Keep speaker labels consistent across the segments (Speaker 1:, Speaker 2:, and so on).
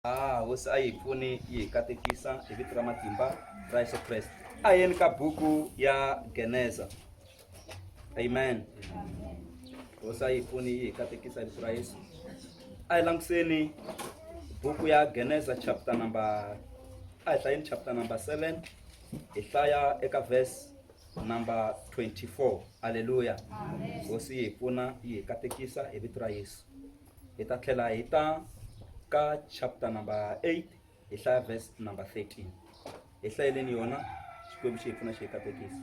Speaker 1: Ah, hosi a yi hi pfuni yi hi katekisa hi vito ra matimba ra Yesu Kreste. A hi yeni ka buku ya Geneza. Amen. Hosi a yi hi pfuni yi hi katekisa hi vito ra Yesu. A hi languseni buku ya Geneza chapter number a hi hlayeni chapter number 7 hi hlaya eka verse number 24. Aleluya. Hosi yi hi pfuna yi hi katekisa hi vito ra Yesu. Hi ta tlhela hi ta ka chapter number 8 hi hlaya verse number 13. Hi hlayeleni yona Xikwembu xi hi pfuna xi hi katekisa.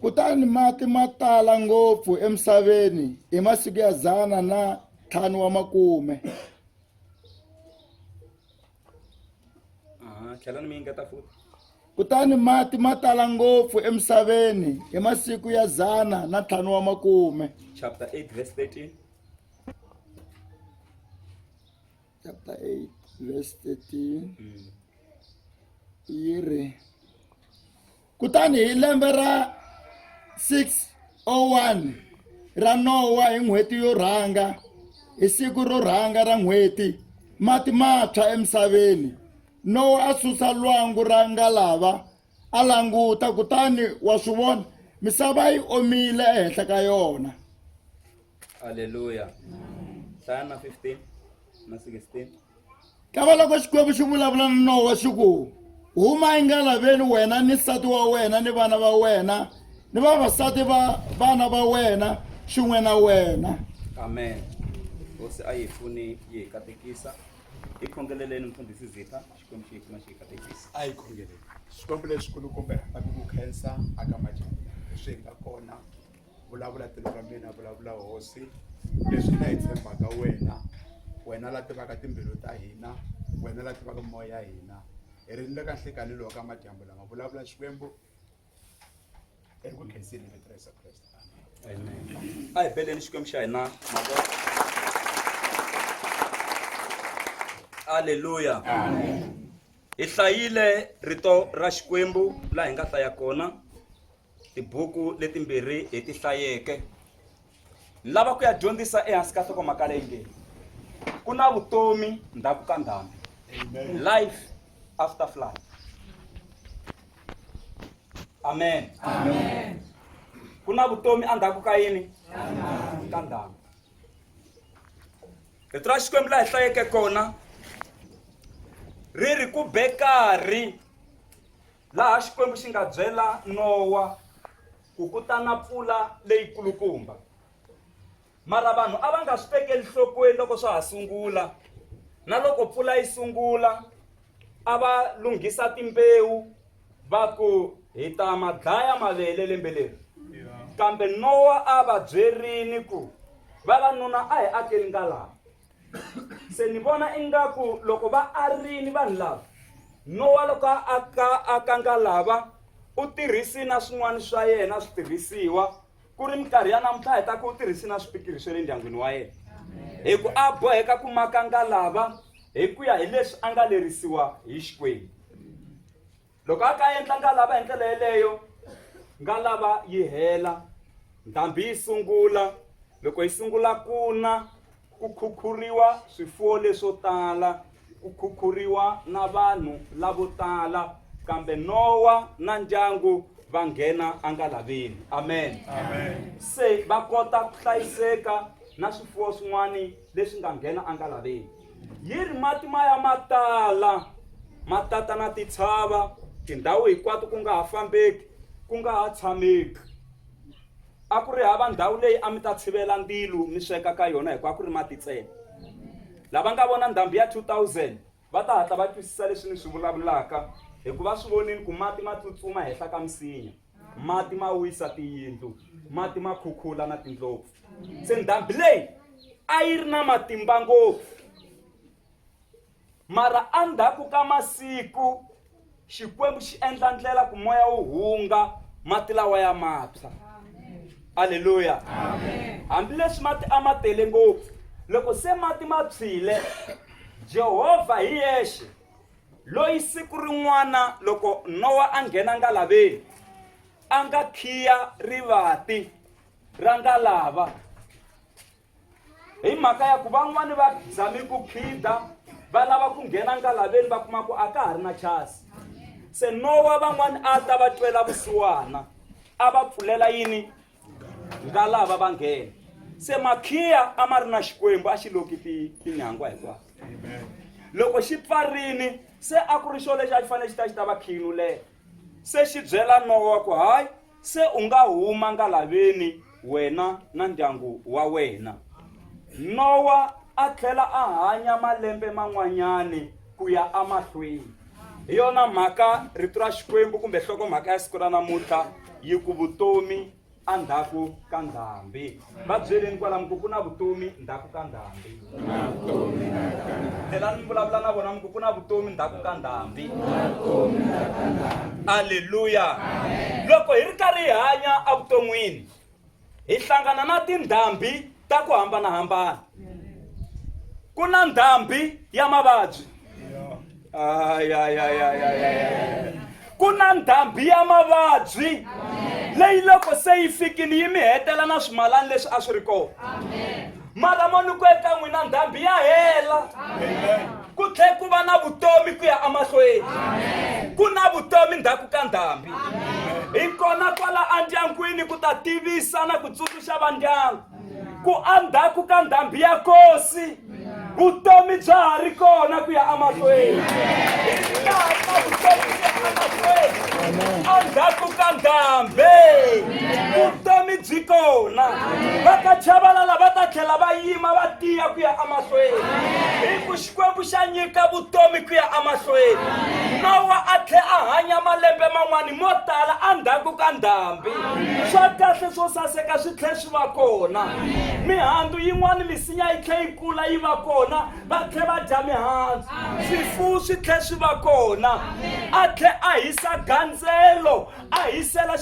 Speaker 2: Kutani mati ma tala ngopfu emisaveni hi masiku ya 150.
Speaker 1: Aha, tlhelani mi yingeta futhi.
Speaker 2: Kutani mati ma tala ngopfu emisaveni hi masiku ya 150.
Speaker 1: Chapter 8 verse 13.
Speaker 2: Chapter 8 verse 13. Yi ri Kutani hi lembe ra 601 ra Nowa hi n'hweti yo rhanga, hi siku ro rhanga ra n'hweti, mati ma tshwa emisaveni. Nowa a susa lwangu ra ngalava a languta, kutani wa swi vona, misava yi omile ehenhla ka yona.
Speaker 1: Aleluya. Hlaya na 15 na 16.
Speaker 2: Kavaloko Xikwembu xi vulavula na Nowa xi ku, Huma engalaveni wena ni nsati wa wena ni vana va wena ni vavasati va vana va wena swin'we na wena.
Speaker 1: Amen. Hosi a yi hi pfuni yi hi katekisa. Hi khongeleleni mfundhisi Zitha, Xikwembu xi hi pfuna xi hi katekisa.
Speaker 3: A hi khongeleni. Xikwembu lexikulukumba hi rhandza ku ku khensa aka madyambu leswi hi nga kona vulavula tilo ra mina vulavula hosi leswi na hi tshembaka wena wena la tivaka timbilu ta hina wena la tivaka moya ya hina hi ri le ka nhlikani lowu ka madyambu lama vulavula xikwembu eri ku khenseni hi vito ra Yesu Kreste
Speaker 1: amen a hi beleni xikwembu xa hina mavoko aleluya hi hlayile rito ra xikwembu laha hi nga hlaya kona Tibuku letimbirhi hi ti hlayeke. Ni lava ku ya dyondzisa ehansi ka nhlokomhaka leyi nge ku na vutomi ndzhaku ka ndhambi. Life after flood. Amen. Amen. Ku na vutomi endzhaku ka yini? Ka ndhambi. Rito ra Xikwembu laha hi hlayeke kona ri ri ku be karhi Laha Xikwembu xi nga byela Nowa ku ku ta na mpfula leyikulukumba. Mara vanhu a va nga swi tekeli nhlokweni loko swa ha sungula. Na loko mpfula yi sungula a va lunghisa timbewu va ku hi ta ma dlaya mavele lembe leri. Kambe Nowa a va byerini ku vavanuna a hi akeni ngalava. Se ni vona ingaku loko va arini vanhu lava Nowa loko a aka aka ngalava u tirhisi na swin'wana swa yena switirhisiwa ku ri minkarhi ya namuntlha hi ta ku u tirhisi na swipikiri swa le ndyangwini wa yena hi ku a boheka ku maka ngalava hi ku ya hi leswi a nga lerisiwa hi Xikwembu Loko a ka endla ngalava hi ndlela yeleyo, ngalava yi hela, ndhambi yi sungula. Loko yi sungula ku na, ku khukhuriwa swifuwo leswo tala, ku khukhuriwa na vanhu lavo tala, kambe Nowa na ndyangu va nghena engalaveni. Amen. Amen. Se va kota ku hlayiseka na swifuwo swin'wana leswi nga nghena engalaveni. Yi ri mati ma ya ma tala, ma tata na tintshava, tindhawu hinkwato ku nga ha fambeki, ku nga ha tshameki. A ku ri hava ndhawu leyi a mi ta tshivela ndzilo mi sweka ka yona hikuva a ku ri mati ntsena. Lava nga vona ndhambi ya 2000 va ta hatla va twisisa leswi ni swi vulavulaka hikuva swi vonile ku mati ma tsutsuma henhla ka misinya. Mati ma wisa tiyindlu, mati ma khukhula na tindlopfu. Se ndhambi leyi a yi ri na matimba ngopfu. Mara endzhaku ka masiku Xikwembu xi endla ndlela ku moya wu hunga mati lawa ya mapya. Aleluya. Hambileswi mati a ma tele ngopfu, loko se mati ma phyile, Jehovha hi yexe loyi siku rin'wana loko Nowa a nghena ngalaveni a nga khiya rivati ra ngalava hi mhaka ya ku van'wani va zame ku khida. Va lava ku nghena ngalaveni va kuma ku a ka ha ri na chasi. Se Nowa van'wani a ta va twela vusiwana a va pfulela yini ngalava va nghena. Se makhiya a ma ri na Xikwembu a xi loki tinyangwa hinkwato. Loko xi pfarini se a ku ri xo lexi a xi fanele xi ta xi ta va khinulela. Se xi byela Nowa ku hayi Se u nga huma ngalaveni wena na ndyangu wa wena. Nowa a tlhela a hanya malembe man'wanyani ku ya emahlweni. Hi yona mhaka rito ra Xikwembu kumbe nhlokomhaka ya siku ra namuntlha yi ku vutomi endzhaku ka ndhambi. Va byeleni kwala mi ku ku na vutomi ndzhaku ka ndhambi. Tlhelani mi vulavula na vona mi ku ku na vutomi ndzhaku ka ndhambi. Aleluya. Loko hi ri karhi hi hanya evuton'wini hi hlangana na tindhambi ta ku hambanahambana. Ku na ndhambi ya mavabyi. Ayayayayayaya. Ku na ndhambi ya mavabyi leyi loko se yi fikile yi mi hetela na swimalani leswi a swi ri kona. Mara mo ni ku eka n'wina ndhambi ya hela. Ku tlhe ku va na vutomi ku ya emahlweni. Ku na vutomi ndzhaku ka ndhambi. Hi kona kwala endyangwini ku ta tivisa na ku tsundzuxa va ndyangu. Ku endzhaku ka ndhambi ya kosi vutomi bya ha ri kona ku ya emahlweni. Hi laha na vutomi ku ya emahlweni. Endzhaku ka ndhambi vutomi byi kona. Va ka Chabalala va ta tlhela va yima va tiya ku ya emahlweni. Hi ku Xikwembu xa nyika vutomi ku ya emahlweni. Nowa a tlhe a hanya malembe man'wani mo tala endzhaku ka ndhambi. Swa kahle swo saseka swi tlhe swi va kona. Mihandzu yin'wana misinya yi tlhe yi kula yi va kona va tlhe va dya mihandzu. Swifuwo swi tlhe swi va kona. A tlhe a hisa gandzelo a hisela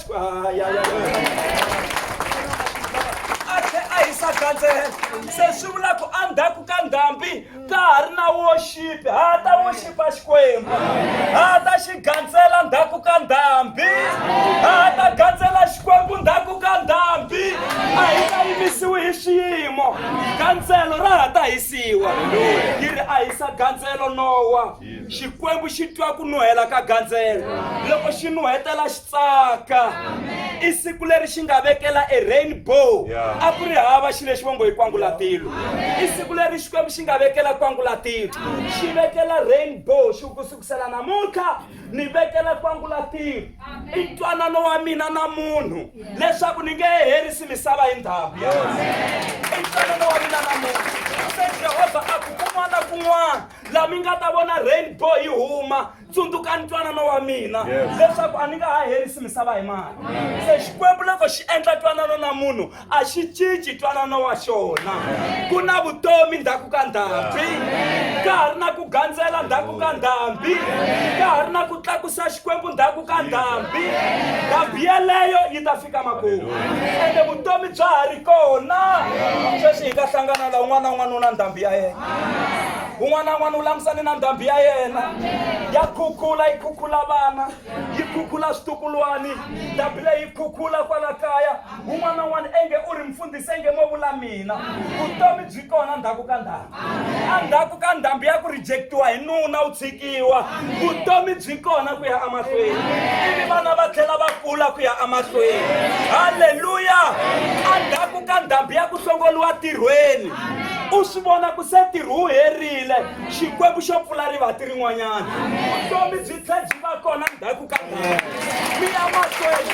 Speaker 1: a tlhe a hisa gandzelo. Se swi vula ku endzhaku ka ndhambi ka ha ri na worship ha ta worshipa Xikwembu ha ta xi gandzela ndzhaku ka ndhambi ha ta gandzela Xikwembu ndzhaku ka ndhambi a hi ta yimisiwi hi swiyimo gandzelo ra ha ta hisiwa yi ri a hisa gandzelo Nowa Xikwembu xi twa ku nuhela ka gandzelo loko xi nuhetela xi tsaka i siku leri xi nga vekela e rainbow a ku ri hava xi lexi vongo hi kwangulatilo i siku leri Xikwembu xi nga vekela kwangulatilo xi vekela rainbow xi ku sukusela namuntlha ni vekela kwangulatilo i ntwanano wa mina na munhu leswaku ni nge herisi misava hi ndhambi i ntwanano wa mina na munhu se Jehovha a ku kun'wana na kun'wana laha mi nga ta vona rainbow yi huma tsundzuka ntwanano wa mina leswaku a ni nga ha herisi misava hi mali se Xikwembu loko xi endla ntwanano na munhu a xi cinci ntwanano wa xona ku na vutomi ndzhaku ka ndhambi ka ha ri na ku gandzela ndzhaku ka ndhambi ka ha ri na ku tlakusa Xikwembu ndzhaku ka ndhambi ndhambi yeleyo yi ta fika makumu ende vutomi bya ha ri kona sweswi hi nga hlangana la un'wana na un'wana u na ndhambi ya yena un'wana na un'wana u langusane na ndhambi ya yena ya khukhula yi khukhula vana yi khukhula switukulwani ndhambi leyi yi khukhula kwala kaya un'wana na un'wana enge u ri mfundhisi enge mo vula mina vutomi byi kona ndzhaku ka ndhambi endzhaku ka ndhambi ya ku rejectiwa hi nuna u tshikiwa vutomi byi kona ku ya emahlweni ivi vana va tlhela va kula ku ya emahlweni halleluya endzhaku ka ndhambi ya ku hlongoliwa tirhweni u swi vona ku se ntirho wu herile Xikwembu xo pfula rivati rin'wanyana vutomi byi tlhe byi va kona ndzhaku ka ndhambi mi ya mahlweni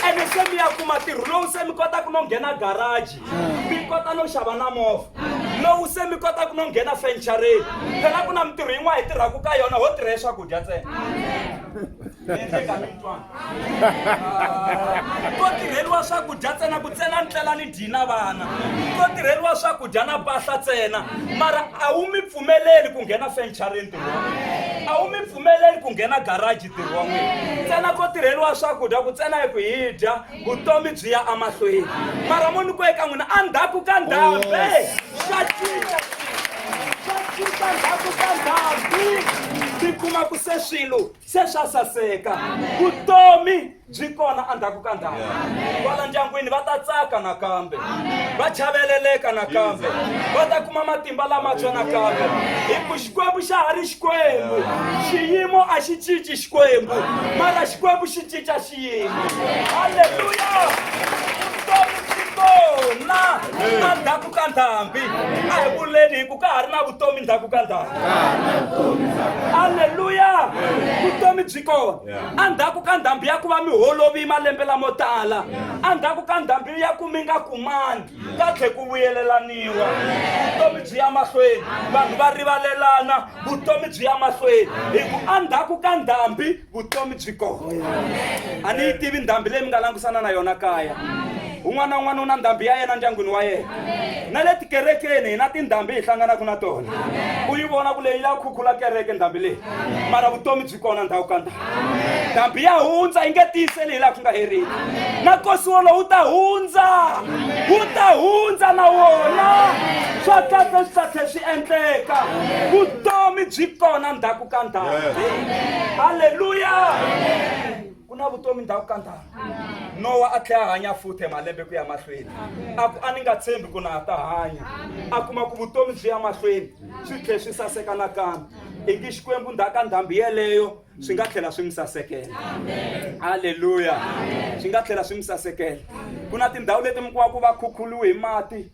Speaker 1: ene se mi ya kuma ntirho lowu se mi kotaka no nghena garaji mi kota no xava na movha lowu se mi kotaka no nghena fenicharini phela ku na mintirho yin'wana hi tirhaka ka yona ho tirha hi swakudya ntsena endleka mi twana ko tirheliwa swakudya ntsena ku tsena ndlela ni dyi na vana ko tirheliwa swakudya na mpahla ntsena mara a wu mi pfumeleli ku nghena fenicharini ntirho wa n'wina a wu mi pfumeleli ku nghena garaji ntirho wa n'wina ntsena ko tirheliwa swakudya ku tsena hi ku hi dya vutomi byi ya emahlweni mara mo ni ku eka n'wina endzhaku ka ndhambi xa cinca xa cinca ndzhaku ka ndhambi mi kuma. kuma ku se swilo se swa saseka vutomi byi kona endzhaku ka ndhawu kwala ndyangwini va ta tsaka nakambe va chaveleleka nakambe va ta kuma matimba lamatshwa nakambe hi ku xikwembu xa ha ri xikwembu xiyimo a xi cinci xikwembu mara xikwembu xi cinca xiyimo halleluya vutomi byi kona endzhaku ka ndhambi a hi vuleni hi ku ka ha ri na vutomi ndzhaku ka ndhambi aleluya vutomi byi kona endzhaku ka ndhambi ya ku va mi holovi malembe lamo tala endzhaku ka ndhambi ya ku mi nga kumani ka tlhe ku vuyelelaniwa vutomi byi ya mahlweni vanhu va rivalelana vutomi byi ya mahlweni hi ku endzhaku ka ndhambi vutomi byi kona a ni yi tivi ndhambi leyi mi nga langusana na yona kaya un'wana na un'wana u na ndhambi ya yena ndyangwini wa yena na le tikerekeni hi na tindhambi hi hlanganaka na tona u yi vona ku leyi la khukhula kereke ndhambi leyi mara vutomi byi kona ndhawu ka ndhawu ndhambi ya hundza yi nge tiyiseli hi laha ku nga heriki na nkosi wolowo wu ta hundza wu ta hundza na wona swa tlhatlhe swi ta tlhe swi endleka vutomi byi kona ndzhaku ka ndhambi halleluya ku na vutomi ndzhaku ka ndhambi nowa a tlhela a hanya futhe malembe ku ya mahlweni a ku a ni nga tshembi ku na ha ta hanya a kuma ku vutomi byi ya mahlweni swi tlhe swi saseka nakambe ingi xikwembu ndzhaku ka ndhambi yeleyo swi nga tlhela swi mi sasekela halleluya swi nga tlhela swi mi sasekela ku na tindhawu leti mi kuma ku va khukhuliwe hi mati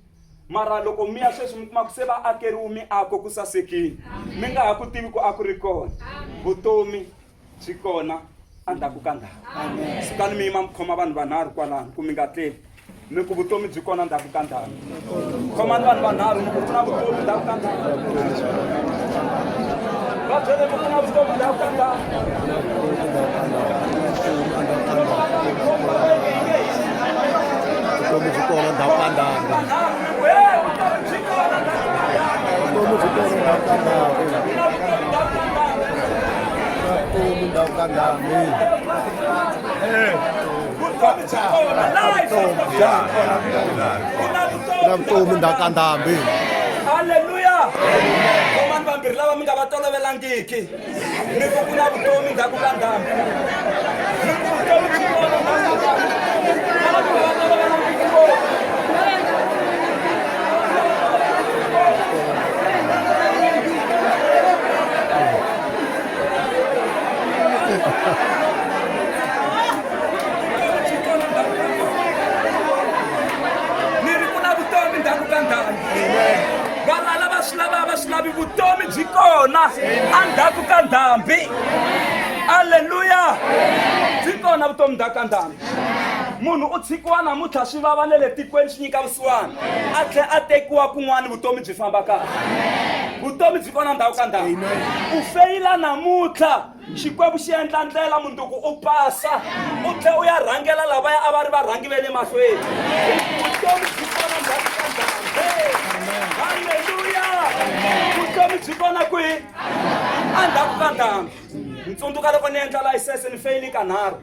Speaker 1: mara loko mi ya sweswi mi kuma ku se va akeriwe miako ku sasekile mi nga ha ku tivi ku a ku ri kona vutomi byi kona endzhaku ka ndhawu sukani mi yima mi khoma vanhu vanharhu kwalano ku mi nga tleli mi ku vutomi byi kona ndzhaku ka ndhawu khomani vanhu vanharhu mi ku ku na vutomi ndzhaku ka ndhawu va byele mi ku na vutomi ndzhaku ka ndhawu
Speaker 2: vutomi byi kona ndzhaku ka ndhawu vutomi byi kona ndzhaku ka ndhawu vutomi ndzhaku ka ndhawu na vutomi ndzhaku ka ndhambi
Speaker 1: halleluya vomani vambirhi lava mi nga va tolovelangiki mi ku ku na vutomi ndzhaku ka ndhambi mi ku vutomi byi kona ndzhaku ka ndhambi lava mi nga va tolovelangiki ngopfu ni ri ku na vutomi ndzhaku ka ndhambi valala va swi lava va swi lavi vutomi byi kona endzhaku ka ndhambi aleluya byi kona vutomi ndzhaku ka ndhambi munhu u tshikiwa namuntlha swi vava na le tikweni swi nyika vusiwana a tlhela a tekiwa kun'wana vutomi byi famba kahle vutomi byi kona ndhawu ka ndhawu u feyila namuntlha xikwembu xi endla ndlela munduku u pasa u tlhe u ya rhangela lavaya a va ri varhangi ve le mahlweni vutomi byi kona ndzhaku ka ndhambi halleluya vutomi byi kona kwihi endzhaku ka ndhambi ni tsundzuka loko ni endla layisense ni feyili kanharhu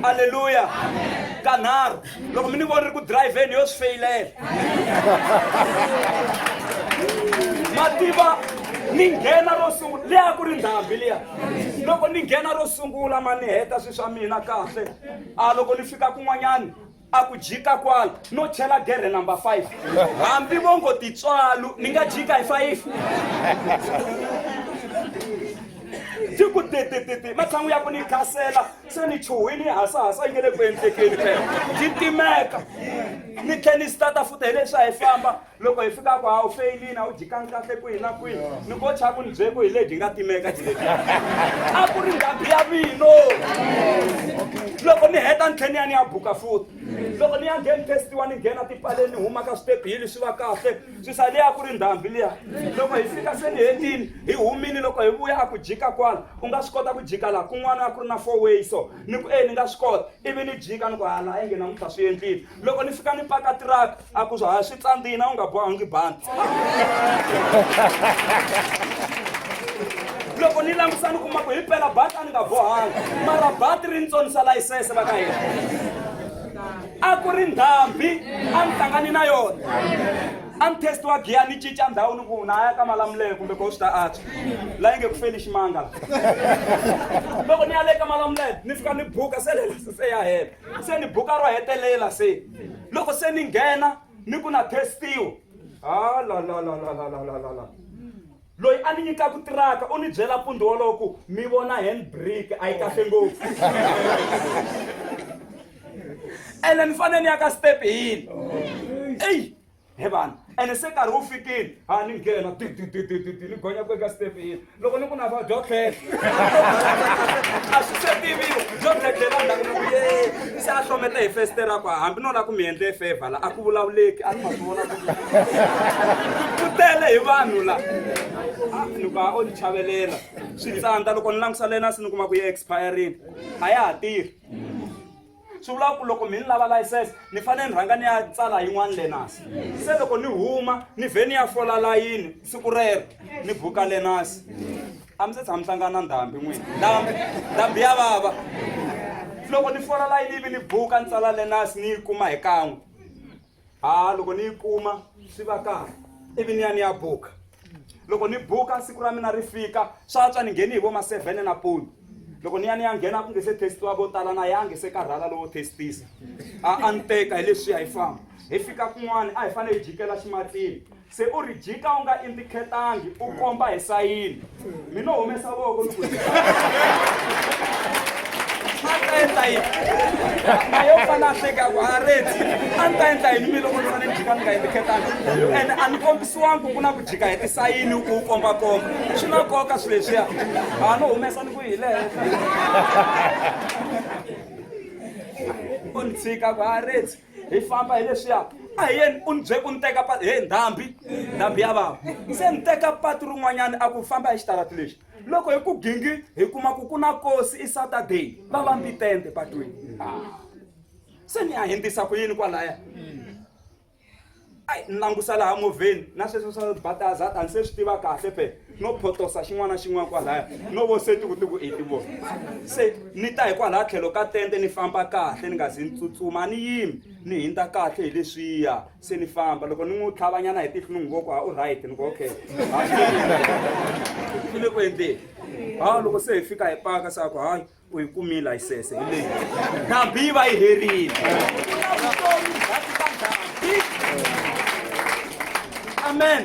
Speaker 1: aleluya kanharhu loko mi ni voni ri ku driveni yo swi feyilela mativa ni nghena ro sungula liya ku ri ndhambi liya loko ni nghena ro sungula ma ni heta swi swa mina kahle a loko ni fika kun'wanyani a ku jika kwala no chela gere number 5 hambi vo ngo titswalu ni nga jika hi 5 ti ku titititi matshan'wi ya ku ni khasela se ni chuhwini hasahasa yi nge le ku endlekeni phela ti timeka ni tlhe ni stata futhi hi leswi a hi famba loko hi fika ku a wu feyilini a wu jikangi kahle kwihi na kwihi ni ko chaku ni byele ku hi lebyi nga timeka byi lebyi a ku ri ndhambi ya vino loko ni heta ni tlhe ni ya ni ya buka futhi loko ni ya ngheni testiwa ni nghena tipaleni ni huma ka switepi hili swi va kahle swi sa liya ku ri ndhambi liya loko hi fika se ni hetini hi humini loko hi vuya a ku jika kwala u nga swi kota ku jika laha kun'wana a ku ri na four way so ni ku e ni nga swi kota ivi ni jika ni ku hala inge namuntlha swi endlile loko ni fika ni paka tiraka a ku ha swi tsandzini a wu nga bohangi bandi loko ni langusa ni kuma ku hi pela bati a ni nga bohangi mara bati ri ni tsonisa layisense va ka hina a ku ri ndhambi a ni hlangani na yona. A ni testiwa giya ni cinca ndhawu ni ku na ya ka Malamulele kumbe ko swi ta antswa la yi nge ku feli ximanga la. Loko ni ya le ka Malamulele ni fika ni buka se lela se ya hela se ni buka ro hetelela se loko se ni nghena ni ku na testiwa ha la la la la la la la la la loyi a ni nyikaka tiraka u ni byela pundzu wolowo ku mi vona hand brake a yi kahle ngopfu ene ni fanele ni ya ka step yini eyi he vanhu ene se nkarhi wu fikile ha ni nghena ti ti ti ti ti ti ni gonya ku eka step yini loko ni ku na va byo tlhela a swi se tiviwa byo tlhedlela ndzhaku ni ku ye se a hlomete hi fesitera ku hambi no la ku mi endle favor la a ku vulavuleki a ni ma swi vona ku ku tele hi vanhu la a ni ku a o ni chavelela swi tsandza loko ni langusa lena se ni kuma ku yi expirini a ya ha tirhi swi vula ku loko mi ni lava layisense ni fanele ni rhanga ni ya tsala yin'wana lenasi se loko ni huma ni vhe ni ya fola layini siku rero ni buka lenasi a mi se tshama hlangana na ndhambi n'wina ndhambi ndhambi ya vava loko ni fola layini ivi ni buka ni tsala lenasi ni yi kuma hi kan'we ha loko ni yi kuma swi va kahle ivi ni ya ni ya buka loko ni buka siku ra mina ri fika swa tswa ni ngheni hi vo ma 7 na poni loko ni ya ni ya nghena ku nge se testiwa vo tala na ya nge se karhala lowo testisa a a ni teka hi leswiya hi famba hi fika kun'wana a hi fanele hi jikela ximatsini se u ri jika u nga indikhetangi u komba hi sayini mi no humesa voko ni ku a ni ta endla yini na yo fana a hleka ku a redzi a ni ta endla yini mi loko ni fanele ni jika ni nga indikhetangi ene a ni kombisiwangi ku na ku jika hi tisayini ku u kombakomba swi na nkoka swilo leswiya a no humesa ni ku hi le henhla u ni tshika ku a redzi hi famba hi leswiya a hi yeni u ni bye ku ni teka patu he ndhambi ndhambi ya vava se ni teka patu rin'wanyana a ku famba hi xitarati lexi loko hi ku gingi hi kuma ku ku na kosi i saturday va vambi tende patwini se ni ya hindzisa ku yini kwalaya ayi ni langusa laha movheni na sweswo swa bataza a ni se swi tiva kahle phela no photosa xin'wana na xin'wana kwalaya no vo se tiku i ti vo se ni ta hi kwalaya tlhelo ka tende ni famba kahle ni nga zi ni tsutsuma a ni yimi ni hindza kahle hi leswiya se ni famba loko ni n'wi tlhavanyana hi tihlo ni n'wi voko ha u right ni ku okay swi le ku endleni ha loko se hi fika hi paka se a ku hayi u yi kumile layisese hi leyi ndhambi yi va yi herile amen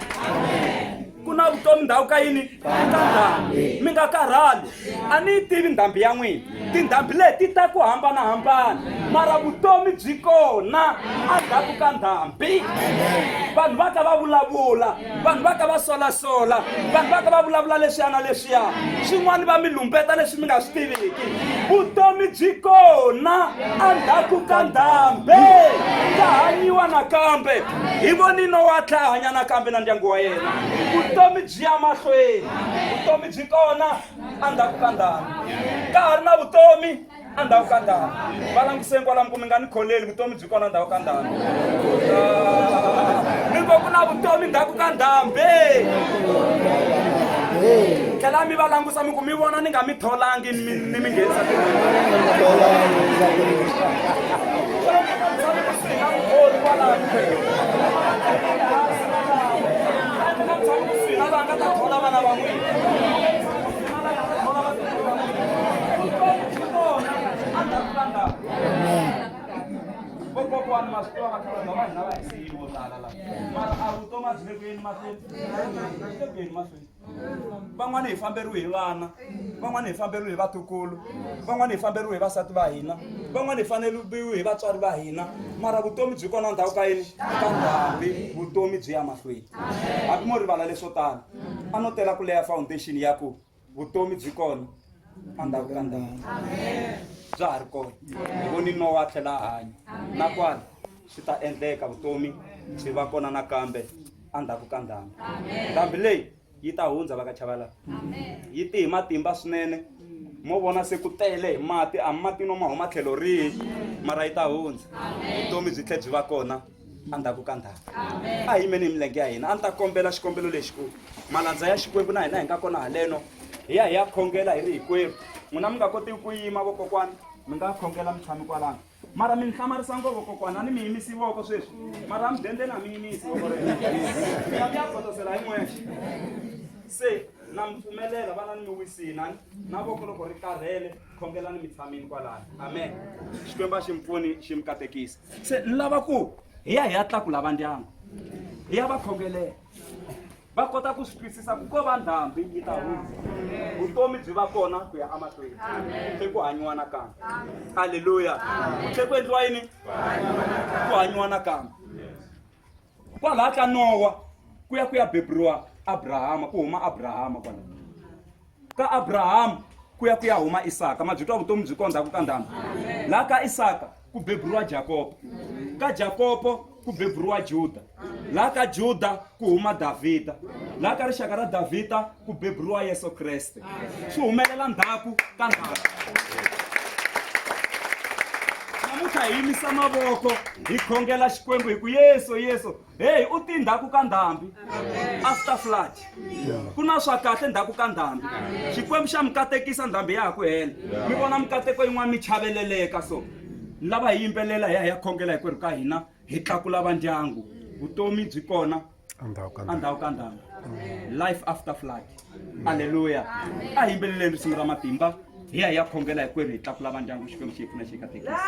Speaker 1: ku na vutomi ndhawu ka yini ka ndhambi mi nga karhali a ni yi tivi ndhambi ya n'wina tindhambi leti ta ku hambanahambana mara vutomi byi kona endzhaku ka ndhambi vanhu va ka va vulavula vanhu va ka va solasola vanhu va ka va vulavula leswiya na leswiya swin'wana va mi lumbeta leswi mi nga swi tiviki vutomi byi kona endzhaku ka ndhambi ka hanyiwa nakambe hi voni nowa tlha a hanya nakambe na ndyangu wa yena vutomi byi ya mahlweni vutomi byi kona endzhaku ka ndhambi ka ha ri na vutomi endzhaku ka ndhambi va languseni kwalamu ku mi nga ni kholeli vutomi byi kona endzhaku ka ndhambi mi ngo ku na vutomi ndzhaku ka ndhambi tlhela mi va langusa mi ku mi vona ni nga mi tholangi ni mi nghenisa nga ta thola vana va n'wina Vokokwani ma swi tiva vakhalabya va hina va hi siyile vo tala la mara a vutomi a byi le ku yeni mahlweni byi le ku yeni mahlweni van'wana hi famberiwe hi vana van'wana hi famberiwe hi vatukulu van'wana hi famberiwe hi vasati va hina van'wana hi faneriwe hi vatswari va hina mara vutomi byi kona ndhawu ka yini ka ndhambi vutomi byi ya mahlweni hambi mo rivala leswo tala a no tela ku leya foundation ya ku vutomi byi kona endzhaku ka ndhawu bya ha ri kona hi voni nowa a tlhela a hanya na kwala swi ta endleka vutomi byi va kona nakambe endzhaku ka ndhambi ndhambi leyi yi ta hundza va ka chavalala yi ti hi matimba swinene mo vona se ku tele hi mati a mati no ma huma tlhelo rihi mara yi ta hundza vutomi byi tlhela byi va kona endzhaku ka ndhawu a hi yimeni hi milenge ya hina a ni ta kombela xikombelo lexi ku malandza ya xikwembu na hina hi nga kona haleno hi ya hi ya khongela hi ri hikwerhu n'wina mi nga kotiki ku yima vokokwani mi nga khongela mi tshami kwalano Mara mi ni hlamarisa ngopfu kokwana, a ni mi yimisi voko sweswi. Mara mudendeni a mi yimisi voko rero. Mi ya mi ya kotosela hi n'wexe. Se na mi pfumelela vana ni mi wisini a na voko loko ri karhele khongelani mi tshamini kwalano. Amen. Xikwembu a xi mi pfuni xi mi katekisa. Se ni lava ku hi ya hi ya tlakula va ndyangu. Hi ya va khongelela. Va kota ku swi twisisa ku ko va ndhambi yi ta hundza vutomi byi va kona ku ya emahlweni tlhe ku hanyiwa nakambe aleluya ku tlhe ku endliwa yini ku hanyiwa nakambe kwalaha ka nowa ku ya ku ya beburiwa abrahama ku huma abrahama kwala ka abrahama ku ya ku ya huma isaka ma byi twa vutomi byi ko ndzhaku ka ndhambi laha ka isaka ku beburiwa jakobo ka jakobo ku beburiwa juda laha ka juda ku huma davhida laha ka rixaka ra davhida ku beburiwa yesu kreste swi humelela ndzhaku ka ndzhaku namuntlha hi yimisa mavoko hi khongela xikwembu hi ku yesu yesu heyi u ti ndzhaku ka ndhambi after flood ku na swa kahle ndzhaku ka ndhambi xikwembu xa mi katekisa ndhambi ya ha ku hela mi vona mikateko yin'wana mi chaveleleka so ni lava hi yimbelela hi ya hi ya khongela hinkwerhu ka hina hi tlakula va ndyangu vutomi byi kona endzhaku ka ndhambi life after flood aleluya a hi yimbeleleni risimu ra matimba hi ya hi ya khongela hinkwerhu hi tlakula va ndyangu xikwembu xi hi pfuna xi hi katekisa.